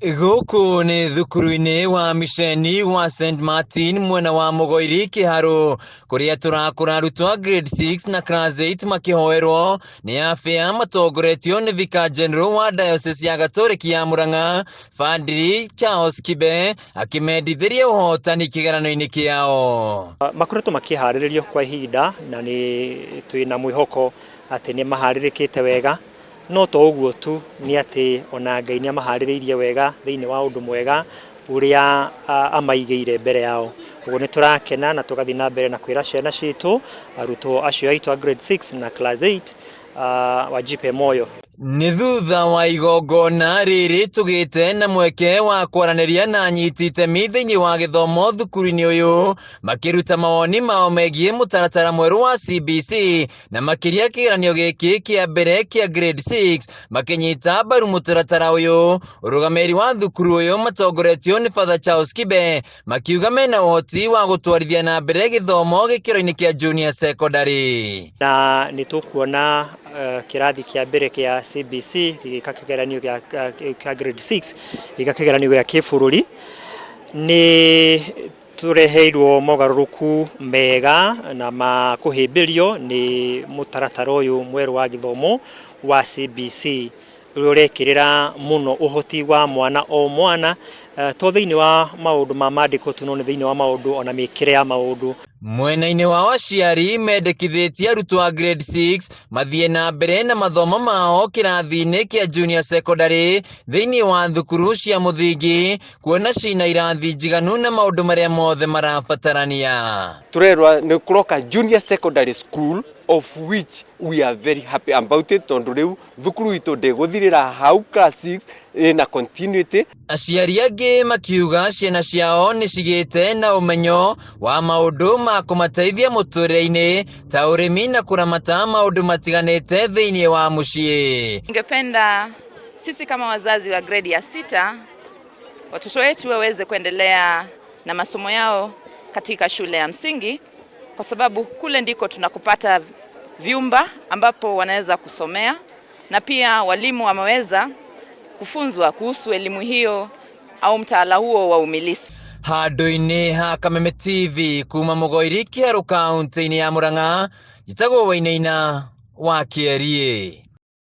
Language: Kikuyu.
Gũkũ nĩ thukuru-inĩ wa miceni wa St Martin mwena wa Mũgoiri Kĩharũ, kũrĩa tũrakora arutwo a grade 6 na class 8 makĩhoerwo nĩ abĩa matongoretio nĩ Vicar General wa Diocese ya Gatoreki ya Murang'a, Padri Charles Kibe, akĩmendithĩria ũhotani kĩgeranio-inĩ kĩao. Makoretwo makĩharĩrĩrio kwa ihinda na nĩ twĩna mwĩhoko atĩ nĩ maharĩrĩkĩte wega. No to ũguo tu, nĩ atĩ o na Ngai nĩ amaharĩrĩirie wega thĩinĩ wa ũndũ mwega ũrĩa amaigĩire mbere yao. Ũguo nĩ tũrakena na tũgathiĩ na mbere na kwĩra ciana citũ, arutwo acio aitũ a grade 6 na class 8 wajipe moyo. Nĩ thutha wa igongona rĩrĩ tũgĩte na mweke wa kwaranĩria na anyiti itemi thĩinĩ wa gĩthomo thukuru-inĩ ũyũ, makĩruta mawoni mao megiĩ mũtaratara mwerũ wa CBC na makĩria kĩgeranio gĩkĩ kĩa mbere kĩa grade 6, makĩnyita mbaru mũtaratara ũyũ. Ũrũgamĩrĩri wa thukuru ũyũ matongoretio nĩ Father Charles Kibe makiuga mena ũhoti wa gũtwarithia na mbere gĩthomo gĩkĩro-inĩ kĩa junior secondary. Na nĩ tũkuona kĩrathi kĩa mbere kĩa CBC gĩgĩka kĩgeranio kĩa grade 6, gĩgĩka kĩgeranio gĩa kĩbũrũri. Nĩ tũreheirwo mogarũrũku mega na ma kũhĩmbĩrio nĩ mũtaratara ũyũ mwerũ wa gĩthomo wa CBC, ũrĩa ũrekĩrĩra mũno ũhoti wa mwana o mwana, to thĩinĩ wa maũndũ ma mandĩko tu, no nĩ thĩinĩ wa maũndũ ona mĩkĩre ya maũndũ. Mwena-inĩ wao aciari mendekithĩtie arutwo a grade 6 mathiĩ na mbere na mathomo mao kĩrathi-inĩ kĩa junior secondary thĩinĩ wa thukuru cia mũthingi, kuona cina irathi njiganu na maũndũ marĩa mothe marabatarania. Turerwa nĩ kũroka junior secondary school, of which we are very happy about it, tondũ rĩu thukuru itũ ndĩgũthirĩra hau class 6, ĩna continuity. Aciari angĩ makiuga ciana ciao nĩ cigĩte na ũmenyo wa maũndũ ma kũmateithia mũtũrĩre-inĩ ta ũrĩmi na kũramata maũndũ matiganĩte thĩinĩ wa mũciĩ. Ningependa sisi kama wazazi wa gredi ya 6, watoto wetu waweze kuendelea na masomo yao katika shule ya msingi, kwa sababu kule ndiko tunakupata vyumba ambapo wanaweza kusomea na pia walimu wameweza kufunzwa kuhusu elimu hiyo au mtaala huo wa umilisi. Handũ-inĩ ha Kameme TV kuma Mũgoiri Kĩharũ kaunti-inĩ ya Murang'a, njĩtagwo Wainaina wa Kĩeriĩ.